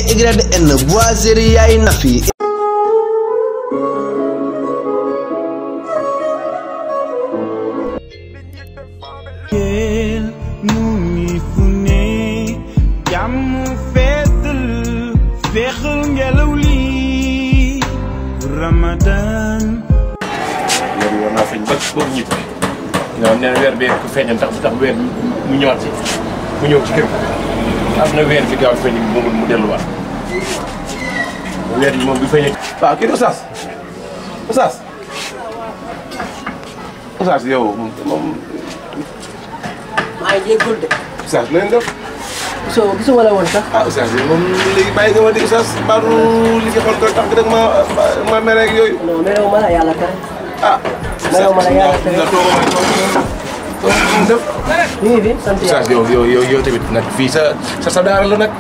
YN Boiserie Yaay Nafi. Ramadan weer war naa feeñ ba ñibbi ñoo nee na weer bee ko feeñal tax weer mu ñëwaat ci mu ñëw ci kër am na weer bi gaaw feeñ mu delluwaat weer bi moom bi feeñee waaw kii Oustaz yow moom maa ngi jéggul de Oustaz leen def gisuma la woon sax. Oustaz moom léegi bàyyi nga ma di Oustaz baatu li fi xool ko tax rek ma mere ak yooyu. non merew ma la yàlla tere. merew ma la yàlla tere nii bi sant yàlla. Oustaz yow tamit nag fii sa daara la nag.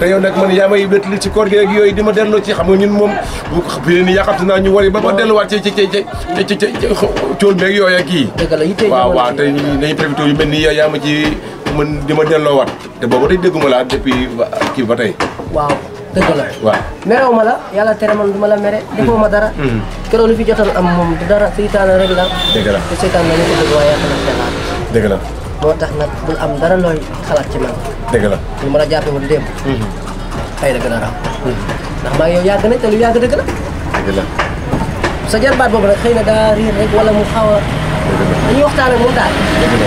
te yow nag man yaa may wétali ci koor gi ak yooyu di ma delloo ci xam nga ñun moom bu fii nii yàqamti naa ñu wari ba delluwaat ci cool beeg yooyu ak kii. dëgg la yitte waaw te nañu profité yu mel nii yaa ma ci man di ma delloowaat te boobu tey dégguma laa depuis kii ba tey. waaw dëgg la. waaw merew ma la yàlla tere man du ma la mere. defoo ma dara. keroog li fi jotoon am moom du dara seytaane rek la. dëgg la te seytaane la ñu ko dégg waaye yàlla na xelaat. dëgg la. moo tax nag bul am dara looy xalaat ci man. dëgg la. lu ma la jàppee woon démb. xëy na gën a raw. ndax maa ngi yow yàgg nañ te lu yàgg dëgg la. dëgg la. sa jarbaat boobu nag xëy na daa riir rek wala mu xaw a. dañuy waxtaan ak moom daal.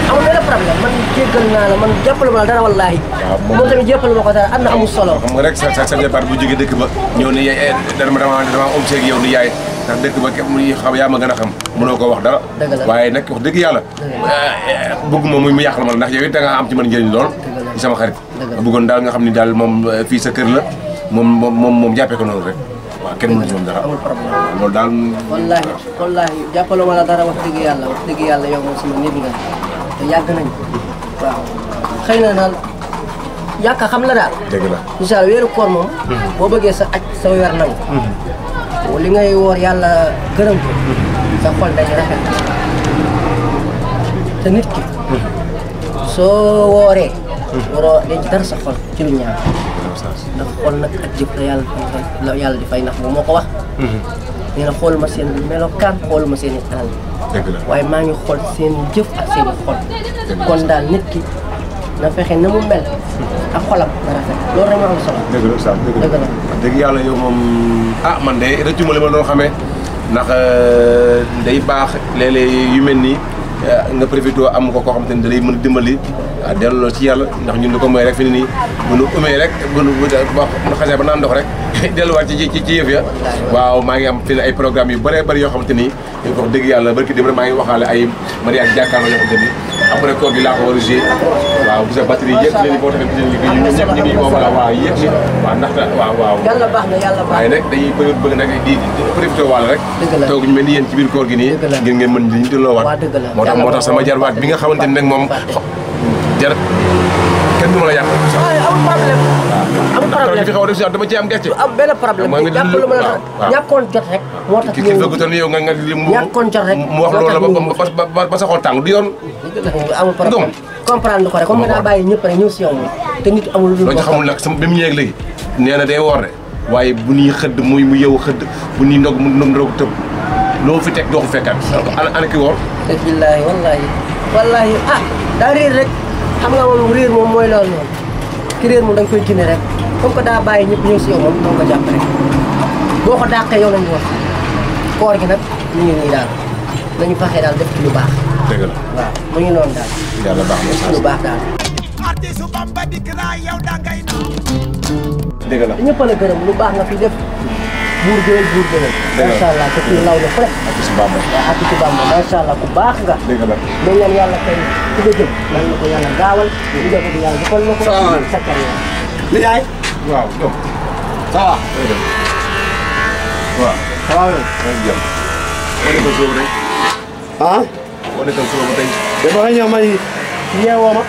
amul benn problème man jéggal naa la man jàppalu ma la dara wallaahi. moom tamit jàppalu ma ko dara am na amul solo. xam nga rek sa jarbaat bu jógee dëkk ba ñëw ni yaay dama om seeg yow ni yaay ndax dëkk ba képp mu xam yaa ma gën a xam mënoo ko wax dara. dëgg la waaye nag wax dëgg yàlla. bëgguma muy mu yàqal ma ndax yow it da nga am ci man njëriñ lool. ci sama xarit. bëggoon daal nga xam ni daal moom fii sa kër la moom jàppee ko noonu rek. waaw kenn mënu ci moom dara. amul problème loolu daal. wallaahi jàppaloo ma la dara wax dëgg yàlla yow moom sama nit nga te yàgg nañ waaw xëy na daal yàq xam la daal. dëgg la incha allah weeru koor moom. boo bëggee sa aj sa weer nangu. li ngay woor yàlla gërëm ko. sa xol dañuy rafet te nit ki. soo wooree. waroo denc dara sa xol ci lu ñaaw. ndax xool nag ak jëf la yàlla di fay ndax moom moo ko wax. nee na xool ma seen melokaan xool ma seen i alal. dëgg la waaye maa ngi xool seen jëf ak seen i xol. kon daal nit ki na fexe na mu mel. ak xolam na rafet loolu rek ma am solo. dëgg la Oustaz dëgg la dëgg yàlla yow moom man de rëccu ma li ma doon xamee ndax day baax léeg-léeg yu mel nii nga profité am ko koo xamante ni da lay mën a dimbali delloo ci yàlla ndax ñun lu ko mooy rek fi ni nii bu nu umee rek bu nu xasee ba naan ndox rek delluwaat ci yëf ya. waaw maa ngi am fi ne ay programme yu bëree bëri yoo xamante ni wax dëgg yàlla barki dem rek maa ngi waxaale ay mariage jàkkaarloo yoo xamante ni après koor gi laa ko war a joué waaw gis nga batterie yëpp leen boo taxee gis nga ñun ñëpp ñu ngi wala waaw yëpp ni waaw ndaxte waaw yàlla baax na yàlla baax waaye nag dañuy bëgg nag di profité wàll rek toog ñu mel ni yéen ci biir koor gi nii ngir ngeen mën diñu delloowaat moo tax sama jarwaat bi nga xamante ni nag moom jar kenn du ma la yàq amul problème amul problème fi xaw a def si dama ci am gàcce am benn problème jàppalu ma la ñàkkoon jot rek moo tax ki fekk tan yow nga ñàkkoon jot rek mu wax loolu ba sa xol tàng du yoon amul problème comprendre ko rek comme daa bàyyi ñëpp rek ñëw si yow moom te nit amul lu ci xamul nag sama bi mu ñëwee léegi nee na day woor de waaye bu ñuy xëdd muy mu yeewu xëdd bu ñuy ndog mu ndog tëb loo fi teg doo ko fekkaat ana ki woor billaahi wallaahi daa réer rek xam nga moom réer moom mooy loolu noonu ki réer moom da nga koy génne rek comme que daa bàyyi ñëpp ñëw si yow moom danga ko jàpp rek boo ko dàqee yow lañu wax koor gi nag ñu ngi nii daal nañu fexee daal def ci lu baax. dëgg la waaw mu ngi noonu daal. yàlla baax na def ci lu baax daal. dëgg la ñëpp la gërëm lu baax nga fi def buur gënal buur gënal. macha allah te kii law na fu nekk. ak si Bamba waaw ak si Bamba macha allah ku baax nga. dëgg la dañ leen yàlla tey ku nga jëm lan la ko yàlla gaawal ñu def ko yàlla defal na ko. sa carrière. li yaay. waaw donc. ça va. waaw. ça va yow. maa ngi jëm. moo nekkoon suba ba tey. ah. moo nekkoon suba ba tey. dama nga ñëw man ñeewoo ma.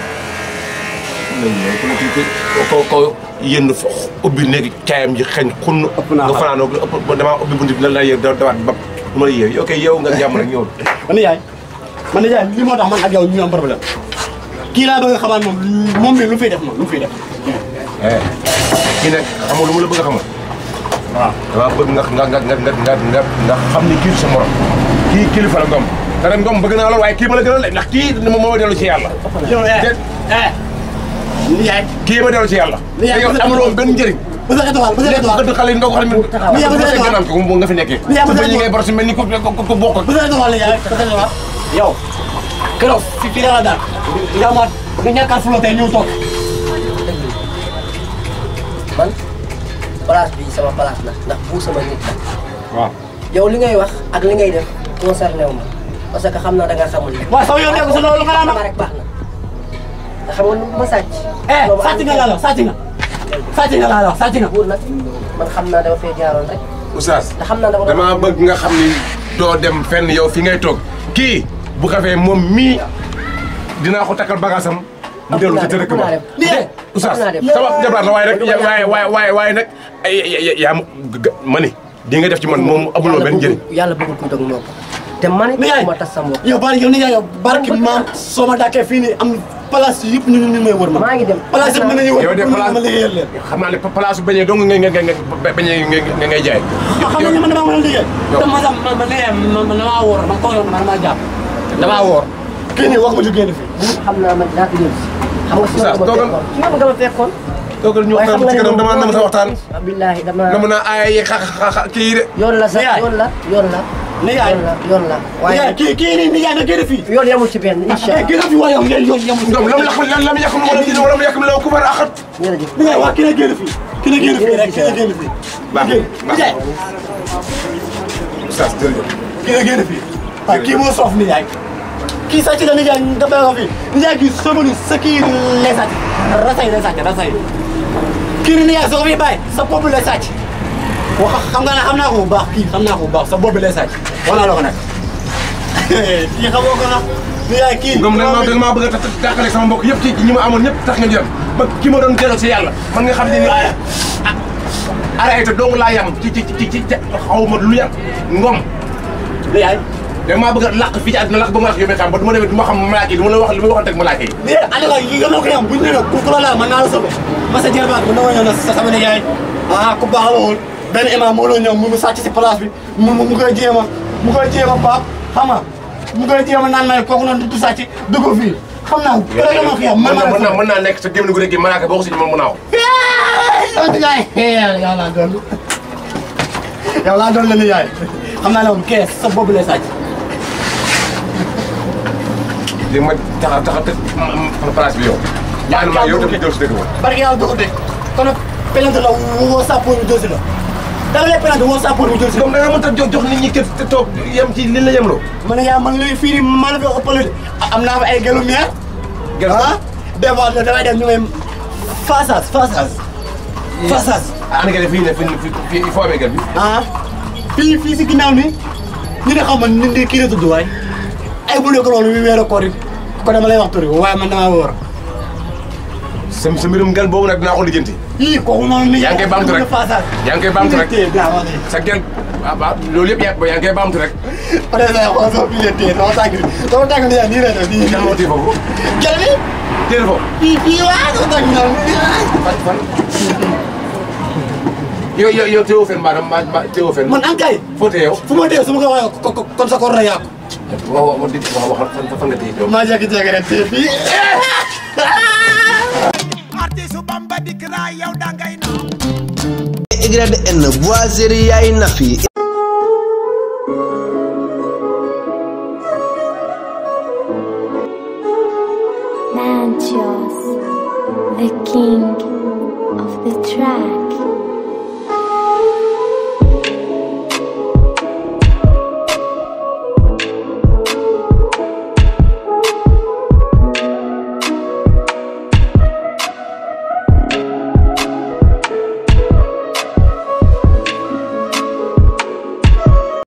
ko yéen ubbi néegi caayam ji xeeñ xunn. ëpp naa nga fanaanoo damaa ubbi buntu bi lan laa yëg dawaat ba du ma la yëg yow kay yow nga jàmm rek ñëw. man yaay lii moo tax man ak yow ñu am problème kii laa bëgg a xamaan moom mi lu fiy def moom lu fiy def. kii nag xamoo lu ma la bëgg a xamal. waaw dama bëgg nga xam ni kii sa morom kii kilifa la Ngom te nag Ngom bëgg naa lool waaye kii ma la gënal ndax kii moo ma dellu ci yàlla. nijaay kii ma dellu ci yàlla. nijaay yow amuloo benn njëriñ. bu sa étoile bu sa étoile léegi xale yi ndaw xale mi. nijaay bu sa étoile ko nga fi nekkee. nijaay bu sa ñi ngay boros mel ni ko bokk ak. bu sa étoile nijaay bu sa étoile yow keroog fi la la daal yow ma nga ñàkk a flotté ñëw toog. man place bi sama place la ndax bu sama nit la. waaw. yow li ngay wax ak li ngay def concerné wu ma parce que xam naa da nga xamul ne. waaw sama yoon nekk sa loolu nga naan rek baax na nga xamoon nu ma sàcc. sàcc nga laa la sàcc nga. sàcc nga laa la sàcc nga. buur nag man xam naa dama fee jaaroon rek. Oustaz te xam naa dama bëgg nga xam ni doo dem fenn yow fi ngay toog kii bu xafee moom mii dinaa ko takkal bagaasam mu dellu ci dëkk ba. Oustaz sama jabar la waaye rek waaye nag yaa ma ni di nga def ci man moom amuloo benn njëriñ. yàlla bëggul kuy dog moo ko te man it ma tas sa mbokk. yow bari yow ni yow barki maam soo ma dàkkee fii nii am place yëpp ñu may wër ma. maa ngi dem place yëpp dinañu wër yow de ma liggéeyal leen. xam naa ne place bu bañee dong ngay jaay. xam nga man damaa mën a liggéey. te man damaa wóor man koo yoon man damaa jàpp damaa wóor. kii nii wax ma ju génn fii. xam naa man daa ko jël si. xam nga si yoon nga ma fekkoon. toogal ñu waxtaan ci kanam damaa nam sa waxtaan. billahi dama na mën a ay kii de. yoon la sax yoon la. nijaay yoon la waaye kii nii nijaay na génn fii. yoon yamul ci benn incha allah. génn fii waaye yoon yamul ci benn. lam yàqul wala mu yàqul la ku far axat. jërëjëf nijaay waa kii na génn fii. kii na génn fii rek kii na génn fii. baax nijaay. Oustaz jërëjëf. kii na génn fii. waaw kii moo soof nijaay. kii sàcc na nijaay nga bàyyi ko fii. nijaay kii soo sa kii lay sàcc. rasay. kii ni nijaay soo ko fi bàyyi sa bopp lay sàcc. wax xam nga ne xam naa ko bu baax kii xam naa ko bu baax sa bopp lay sàcc. wax naa la ko nag. kii xamoo ko nag. nijaay kii. Ngom nag maa bëgg a dàqale sama mbokk yëpp ci ñi ma amoon ñëpp tax nga ñu dem ba ki ma doon delloo si yàlla man nga xam ne ni arrêté dong laa yam ci xaw ma lu yam Ngom. nijaay. da maa bëgg a làq fii ci àdduna làq ba ma làq yow xam ba du ma demee du ma xam malaaka yi du ma la wax li ma waxoon teg malaaka yi. mais Aliou yi yow ko yam bu ñu nee ku la laal mën naa la sobe. parce que jërëjëf man dama ñëw na sa sama nijaay ku baax la woon benn imam moo doon ñëw mu sàcc si place bi mu koy jéem a baab xam nga mu koy jéem a naan may kooku noonu du sàcc dugg fii xam naa keroog dama ko yam mën naa nekk sa gémmiñ gu rek malaaka boo ko si man mu naaw. sama nijaay yow laa doon la nijaay xam naa ne moom kees sa boobu lay sàcc. léegi ma taxa tëj place bi yow. yaa ngi yow tamit jël si dëkk ba. barke yàlla doo ko dégg kon nag pelante la woo sappoor bi jël si la dama lay pelante woo sappoor bi jël si la. comme da nga mënta jox nit ñi kër te toog yem ci li la yemloo. ma ne yaa man léegi fii nii maa la fi ëppale am naa fa ay gelu meer. gelu des fois damay dem ñu may façage. ana nga def fii ne fii foo amee gel bi. fii si ginnaaw nii ñu ne xaw ma ni kii la tudd waay ay bu nekk loolu wi weeru koor yi ko dama lay wax tur waaye man damaa wóor. sa mbirum gel boobu nag dinaa ko lijjanti. kooku noonu nii. yaa ngi koy baamtu rek yaa ngi koy baamtu rek sa gel loolu yëpp yaa ngi koy baamtu rek. peut-être que xool soo fi téye dama tàgg nii nii lay def nii. kan moo téye foofu. gel bi. téye foofu. fii waaw dama tàgg nii fan. yow teewoo fen maanaam teewoo fen. man an kay. foo téye yow. fu ma téye su ma ko waxee kon sa koor la yàqu. wax fan nga téye yow. maa jékki-jékki rek téye fii. YN Boiserie yaay Nafi. Mantios, the king.